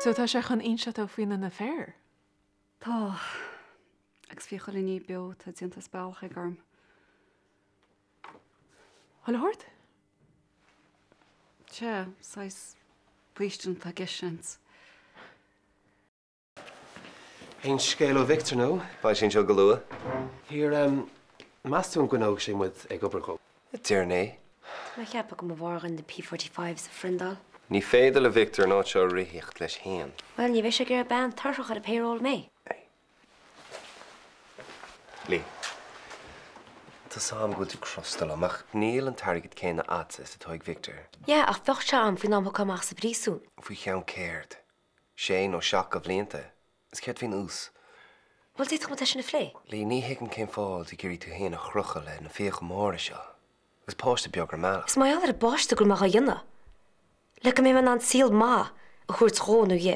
So tá sé chun inseacht dó faoina an affair? Tá. Agus bhí chuile ní beo atá déanta as bealach aige orm. Chuile shórt? Sea, saghas faoistin atá i gceist, seans. Aon scéal ó Victor nó? Beidh sé anseo go luath. Here, meas tú an gcoinneoidh sé muid ag obair dhó? Déarfainn é. Tá mé ag ceapadh go mba mhaith dhúinn na P45s a phriondáil. Ní féidir le Victor an áit seo a reithíocht leis féin. Bhuel, ní bheidh sé ag iarraidh bean tuirseach ar an payroll mé. Lee. Tá 's a'm go bhfuil tú crosta liom, ach níl an t-airgead céanna a'dsa is atá ag Victor. Yeah, ach bheadh sé a'm faoin am a thiocfá amach as an bpríosún. Faoi cheann céard? Sé nó seacht de bhlianta? Is céard faoin ús? Bhuel, d'fhéadfadh muid é sin a phlé. Lee, ní thuigim cén fáth a bhfuil tú ag iarraidh tú féin a chrochadh le na fiacha móra seo, agus páiste beag ar an mbealach. Is mar gheall ar an bpáiste go bhfuil mé dhá dhéanamh. Le go mbeidh mé in ann saol maith a thabhairt dhó nó dhi.